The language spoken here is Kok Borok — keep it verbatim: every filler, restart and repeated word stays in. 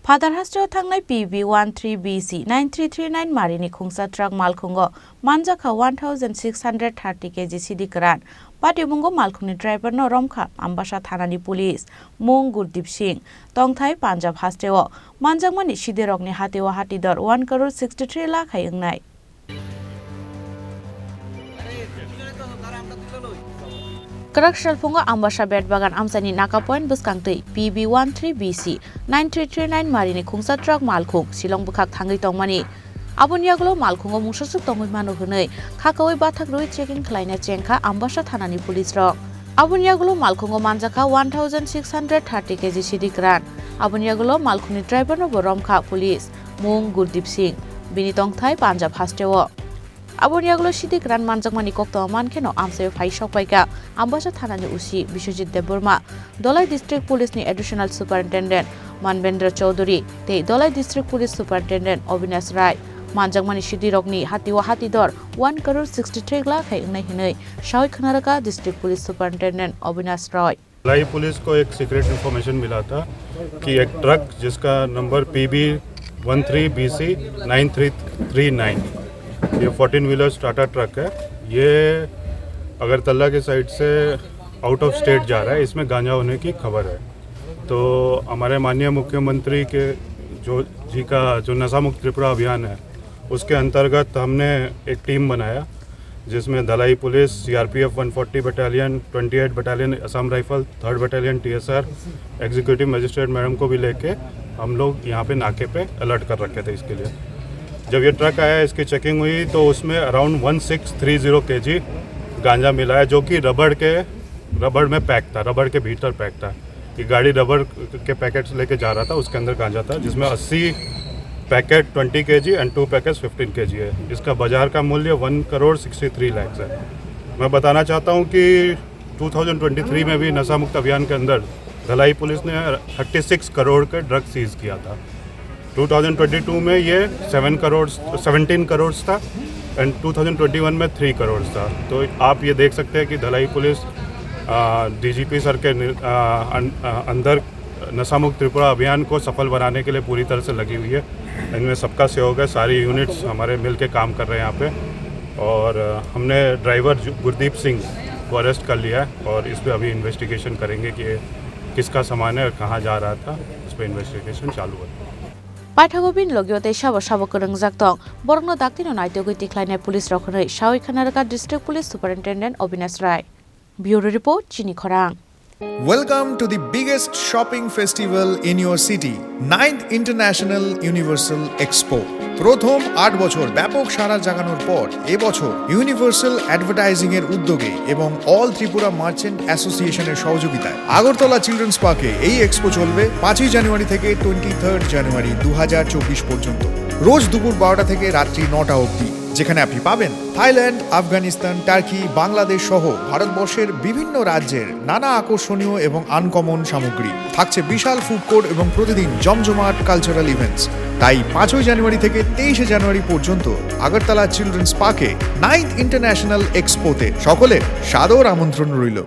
Phatar hasteo thangnai P B one three B C nine three three nine marini khungsa truck malkhungo manjakha one thousand six hundred thirty K G sidi kwran. Patimungo malkhungni driver no romkha Ambasa thanani police, mung Gurdip Singh, tongthai Punjab hasteo. Manjakmani sidirokni hatio hatidor one crore sixty three lakh hai wngnai. Kwrak salphungo Ambasa Betbagan amchaini Naka Point bwskangtwi P B one three B C nine three three nine marini khungsa truck malkhung Shillong bwkhak thangwi tongmani. Aboni yagulo malkhungo mungsaswk tongwi mano hwnwi khakaui bathak rwi checking khlaina chengkha Ambasa thanani police rok. Aboni yagulo malkhungo manjakha one thousand six hundred thirty K G sidi kwran. Aboni yagulo malkhungni driver no bo romkha police, mung Gurdip Singh, bini tongthai Punjab hasteo. Aboni yagulo sidi kwran manjakmani koktwma mankheno amchaio phai sokpaikha Ambasa thanani O C Biswajit Debbarma, Dholai District Police ni Additional Superintendent Manbendra Chowdhury tei Dholai District Police Superintendent Avinash Rai. Manjakmani sidirokni hatio hatidor one crore sixty three lakh hai wngnai hwnwi sawi khwnarwkha District Police Superintendent Avinash Rai. लाई पुलिस को एक secret information मिला था कि एक ट्रक जिसका number P B one three B C nine three three nine, ये fourteen wheelers Tata ट्रक है, ये अगरतला के साइड से आउट ऑफ स्टेट जा रहा है, इसमें गांजा होने की खबर है। तो हमारे माननीय मुख्यमंत्री के जो, जी का जो नशा मुक्त त्रिपुरा अभियान है, उसके अंतर्गत हमने एक टीम बनाया, जिसमें Dhalai police, C R P F one forty battalion, twenty eight battalion Assam rifle, third battalion T S R, executive magistrate madam को भी लेके हम लोग यहाँ पे नाके पे अलर्ट कर रखे थे इसके लिए। जब ये ट्रक आया, इसकी चेकिंग हुई, तो उसमें around one six three zero KG गांजा मिला है, जो कि रबड़ के, रबड़ में पैक था, रबड़ के भीतर पैक था। ये गाड़ी रबड़ के पैकेट्स लेके जा रहा था, उसके अंदर गांजा था, जिसमें अस्सी packet twenty KG and two packets fifteen K G है। इसका बाजार का मूल्य वन करोड़ सिक्सटी थ्री लैक्स है। मैं बताना चाहता हूँ कि टू थाउजेंड ट्वेंटी थ्री में भी नशा मुक्त अभियान के अंदर धलाई पुलिस ने थर्टी सिक्स करोड़ का ड्रग सीज किया था। टू थाउजेंड ट्वेंटी टू में ये सेवन करोड़, सेवनटीन करोड़ था and two thousand twenty one में थ्री करोड़ था। तो आप ये देख सकते हैं कि धलाई पुलिस, आ, डीजीपी सर के नि-, आ, अन-, आ, अंदर नशा मुक्त त्रिपुरा अभियान को सफल बनाने के लिए पूरी तरह से लगी हुई है। इनमें सबका सहयोग है, सारी यूनिट्स हमारे मिल के काम कर रहे हैं यहाँ पे। और, अ, हमने ड्राइवर जु-, गुरदीप सिंह को अरेस्ट कर लिया है और इस पे अभी इन्वेस्टिगेशन करेंगे कि ये किसका सामान है और कहाँ जा रहा था, इस पे इन्वेस्टिगेशन चालू है। Paithago bini logio tei sabo sabo kwrwngjak tong, borokno daktino naitugwi tikhlainai police rok hwnwi sawi khwnarwkha District Police Superintendent Avinash Rai. Bureau Report, Chini Khorang. Welcome to the biggest shopping festival in your city, ninth International Universal Expo। প্রথম আট বছর ব্যাপক সাড়া জাগানোর পর এবছর universal advertising এর উদ্যোগে এবং অল ত্রিপুরা মার্চেন্ট অ্যাসোসিয়েশনের সহযোগিতায় আগরতলা চিলড্রেন্স পার্কে এই এক্সপো চলবে পাঁচই জানুয়ারি থেকে টোয়েন্টি থার্ড জানুয়ারি দু হাজার চব্বিশ পর্যন্ত, রোজ দুপুর বারোটা থেকে রাত্রি নটা অবধি, যেখানে আপনি পাবেন থাইল্যান্ড, আফগানিস্তান, টার্কি, বাংলাদেশ সহ ভারতবর্ষের বিভিন্ন রাজ্যের নানা আকর্ষণীয় এবং আনকমন সামগ্রী। থাকছে বিশাল ফুড কোর্ট এবং প্রতিদিন জমজমাট কালচারাল ইভেন্টস। তাই পাঁচই জানুয়ারি থেকে তেইশে জানুয়ারি পর্যন্ত আগরতলা চিলড্রেন্স পার্কে নাইন্থ ইন্টারন্যাশনাল এক্সপোতে সকলের সাদর আমন্ত্রণ রইল।